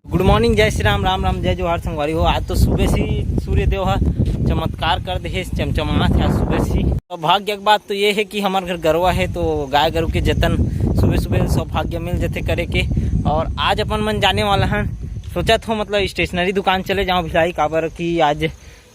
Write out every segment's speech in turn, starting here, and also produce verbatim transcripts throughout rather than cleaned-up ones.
गुड morning, जय श्री राम, राम राम, जय जोहार संगवारी हो। आज तो सुबह से ही सूर्य देव ह चमत्कार कर दे हे, चमचमात हे आज सुबह से ही। सौभाग्य के बात तो ये है कि हमारे घर गरवा है, तो गाय गरु के जतन सुबह सुबह सौभाग्य मिल जथे करे के। और आज अपन मन जाने वाला हन, सोचत हो मतलब स्टेशनरी दुकान चले जाओ भिलाई, काबर कि आज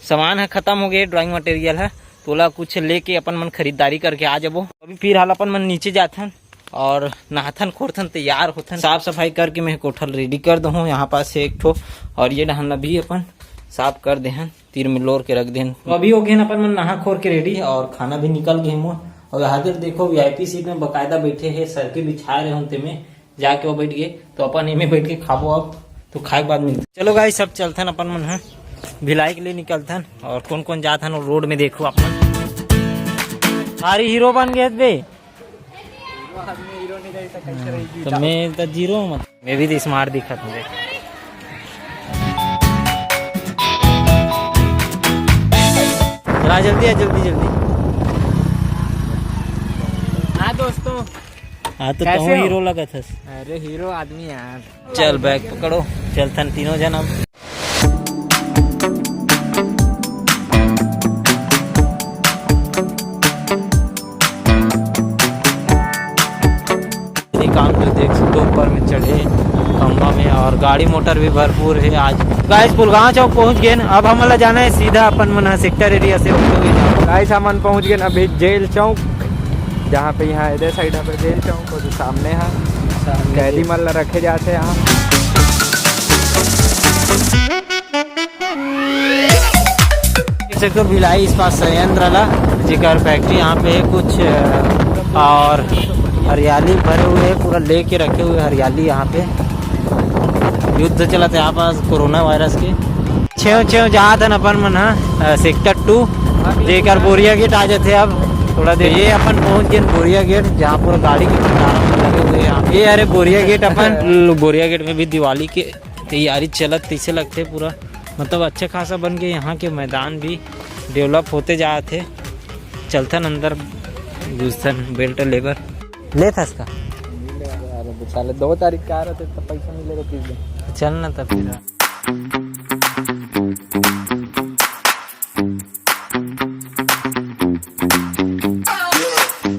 सामान ह खत्म हो गए, ड्राइंग मटेरियल ह, तोला कुछ लेके अपन मन खरीदारी करके आ जाबो। अभी फिलहाल अपन मन नीचे जाथन और नहाथन खोरथन, तैयार होथन। साफ सफाई करके मैं कोठल रेडी कर दहूँ। यहाँ पास से एक ठो और ये डहन ला भी अपन साफ कर देहन, तीर में लोर के रख देहन। तो अभी हो गए अपन मन नहा खोर के रेडी और खाना भी निकल गए मोर। और यहाँ देखो वीआईपी सीट में बकायदा बैठे हैं, सर के बिछाए रहे हों तेमे, जाके वो बैठ गए, तो अपन एमे बैठ के खाबो। अब तो खाए के बाद मिलते। चलो गाइस, सब चलथन अपन मन ह भिलाई के लिए निकलथन। और कौन कौन जात हन वो रोड में देखो अपन। सारी हीरो बन गए बे। तो मैं तो जीरो मत, मैं भी तो स्मार्ट दिखत हूँ। चला जल्दी आ, जल्दी जल्दी। हाँ दोस्तों, हाँ तो कैसे तू हो? हीरो लगत हस। अरे हीरो आदमी यार। चल बैग पकड़ो, चलथन तीनों जन अब। ये काम जो देख सकते हो, ऊपर में चढ़े खंभा में, और गाड़ी मोटर भी भरपूर है आज। गाइस, पुलगांव चौक पहुंच गए न। अब हमला जाना है सीधा अपन मन सेक्टर एरिया से होते हुए जाओ। गाइस, हमन पहुंच गए न अभी जेल चौक, जहाँ पे यहाँ इधर साइड पे जेल चौक और जो सामने है कैदी मन ला रखे जाते हैं यहाँ। देख सकते हो भिलाई इस्पात संयंत्र ला, जेकर फैक्ट्री यहाँ पे है कुछ, अ, और हरियाली भरे हुए है, पूरा लेके रखे हुए हरियाली यहाँ पे। युद्ध चलत है यहाँ पास कोरोना वायरस के। छेव छेव जात हन अपन मन ह, अ, सेक्टर टू, जेकर बोरिया गेट आ जाते अब थोड़ा देर। ये अपन पहुँच गए बोरिया गेट, जहाँ पूरा गाड़ी के भंडारा मन लगे हुए हैं यहाँ। ये अरे बोरिया गेट अपन बोरिया गेट में भी दिवाली के तैयारी चलत तैसे लगथे पूरा, मतलब अच्छा खासा बन के यहाँ के मैदान भी डेवलप होते जात हे। चलथन अंदर, घुसथन बेल्ट लेबर। लेथस का? अरे साले, दो तारीख का आ रहे थे, तब पैसा मिलेगा तीस दिन। चल ना तब फिर।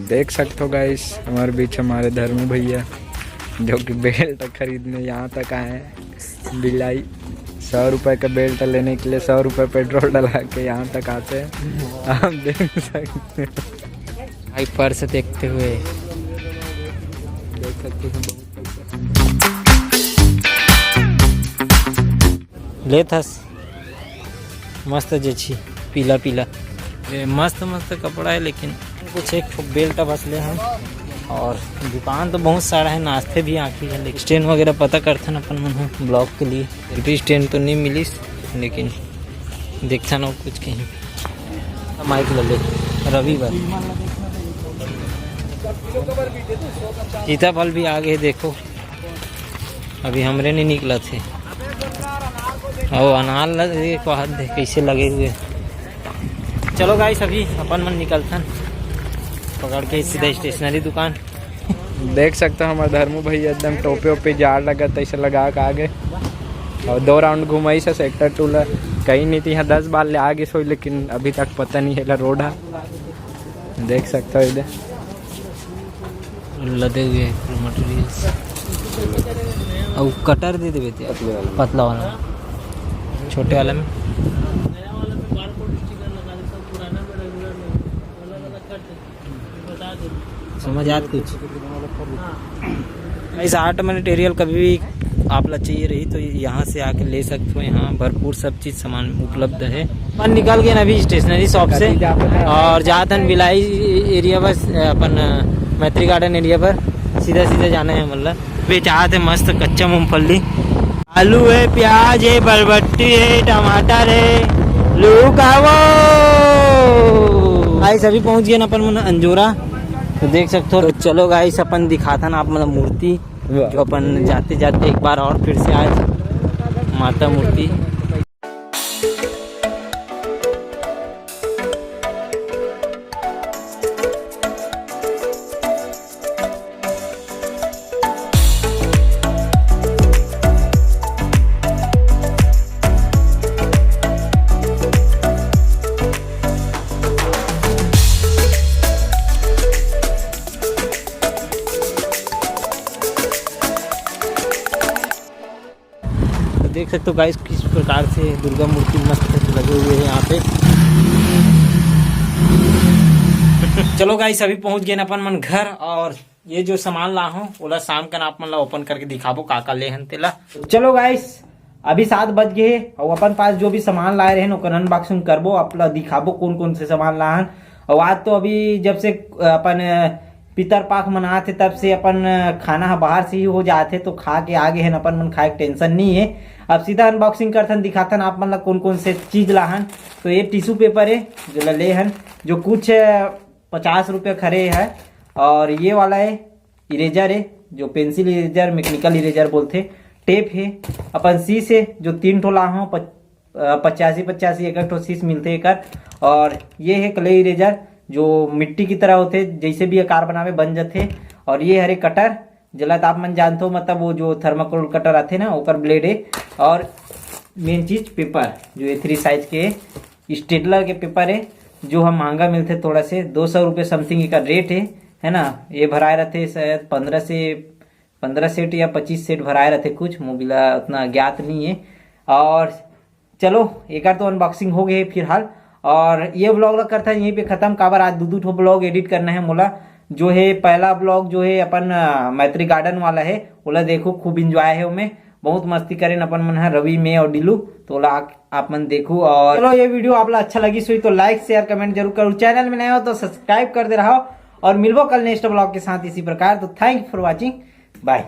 देख सकते हो गाइस, हमारे बीच हमारे धर्मू भैया, जो कि बेल्ट खरीदने यहाँ तक आए हैं। भिलाई सौ रुपए का बेल्ट लेने के लिए सौ रुपए पेट्रोल डला के यहाँ तक आते हैं। आप देख सकते हैं भाई, पर्स देखते हुए, देख सकते हैं बहुत पैसा। लेथस मस्त जची पीला पीला। ये मस्त मस्त कपड़ा है, लेकिन कुछ एक ठो बेल्ट बस ले हम। और दुकान तो बहुत सारा है, नाश्ते भी आखिर है, लेकिन स्टैंड वगैरह पता करथन अपन मन ह ब्लॉग के लिए। फिर भी स्टैंड तो नहीं मिलिस, लेकिन देखथन और कुछ कहीं माइक ले ले रवि बर। सीताफल भी आ गए, देखो। अभी हमरे नहीं निकलत हे। अउ अनार ल देखो, हाथ देख कैसे लगे हुए। चलो गाइस, अभी अपन मन निकलथन पकड़ के सीधा स्टेशनरी दुकान। देख सकते हो हमारे धर्मू भैया एकदम टोपे ओपे जाड़ लगत ऐसे लगा के आ गए। और दो राउंड घुमाई से सेक्टर टू ला। कहीं नहीं थी यहाँ दस बार ले आ गए सोई, लेकिन अभी तक पता नहीं है ला रोड है। देख सकते हो इधर लदे हुए हैं पूरे मटेरियल्स। और कटर दे देवे थे पतला वाला, छोटे वाला में। समझ आत कुछ? इस आर्ट मटेरियल कभी भी आप ला चाहिए रही तो यहाँ से आके ले सकते हो। यहाँ भरपूर सब चीज सामान उपलब्ध है। अपन निकल गए ना अभी स्टेशनरी शॉप से और जात हन भिलाई एरिया बस, अपन मैत्री गार्डन एरिया पर सीधा सीधा जाना है। मतलब बेचात है मस्त कच्चा मूंगफली, आलू है, प्याज है, बरबट्टी है, टमाटर है, लू खावो। गाइस, अभी पहुंच गए ना अपन मन अंजोरा, तो देख सकते हो। तो चलो गाइस, अपन दिखाथन आप मतलब मूर्ति, जो अपन जाते जाते एक बार और फिर से आज माता मूर्ति। देख सकते हो गाइस, किस प्रकार से दुर्गा मूर्ति मस्त लगे हुए हैं यहाँ पे। चलो गाइस, अभी पहुंच गए अपन मन घर, और ये जो सामान ला हूँ, ओला शाम कन आप मन ला ओपन करके दिखाबो, का का ले हन तेला। चलो गाइस, अभी सात बज गए हैं, और अपन पास जो भी सामान लाए रहे, ओकर अनबॉक्सिंग करबो, आप ला दिखाबो कौन कौन से सामान ला हन। और आज तो अभी जब से अपन पितर पाख मनात हे, तब से अपन खाना ह बाहर से ही हो जात हे, तो खा के आगे हन अपन मन, खाए के टेंशन नहीं है। अब सीधा अनबॉक्सिंग करथन, दिखाथन आप मन ला कौन कौन से चीज ला हन। तो ये टिश्यू पेपर है, जो ला ले हन, जो कुछ पचास रुपये खरे है, और ये वाला है इरेजर है, जो पेंसिल इरेजर, मैकेनिकल इरेजर बोलथे। टेप है, अपन सीस है, जो तीन ठो ला हूँ, पच-, अ, पचासी पचासी एक एक ठो सीस मिलथे एकर। और ये है क्ले इरेजर, जो मिट्टी की तरह होथे, जैसे भी आकार बनावे बन जथे। और ये हरे कटर, जेला त आप मन जानथो, मतलब वो जो थर्माकोल कटर आथे ना, ओकर ब्लेड है। और मेन चीज पेपर, जो ए थ्री साइज के स्टेडलर के पेपर है, जो हम महंगा मिलथे थोड़ा से, दो सौ रुपये समथिंग एकर रेट है, है ना। ये भराए रहथे शायद पंद्रह से, पंद्रह सेट या पच्चीस सेट भराए रहथे कुछ, मोबिला उतना ज्ञात नहीं है। और चलो, एकर तो अनबॉक्सिंग हो गए फिलहाल। और ये व्लॉग ला करथन यहीं पे खत्म, काबर आज दू दू ठो व्लॉग एडिट करना है मोला। जो है पहला व्लॉग जो है अपन, अ, मैत्री गार्डन वाला है, ओला देखो, खूब एंजॉय है ओमे, बहुत मस्ती करेन अपन मन है, रवि, मैं और डिलू। तो ओला आ-, आप मन देखो। और चलो, ये वीडियो आप ला अच्छा लगी सुई तो लाइक, शेयर, कमेंट जरूर करो। चैनल में नए हो तो सब्सक्राइब कर दे रहा हो, और मिलबो कल नेक्स्ट व्लॉग के साथ इसी प्रकार। तो thank you for watching, bye।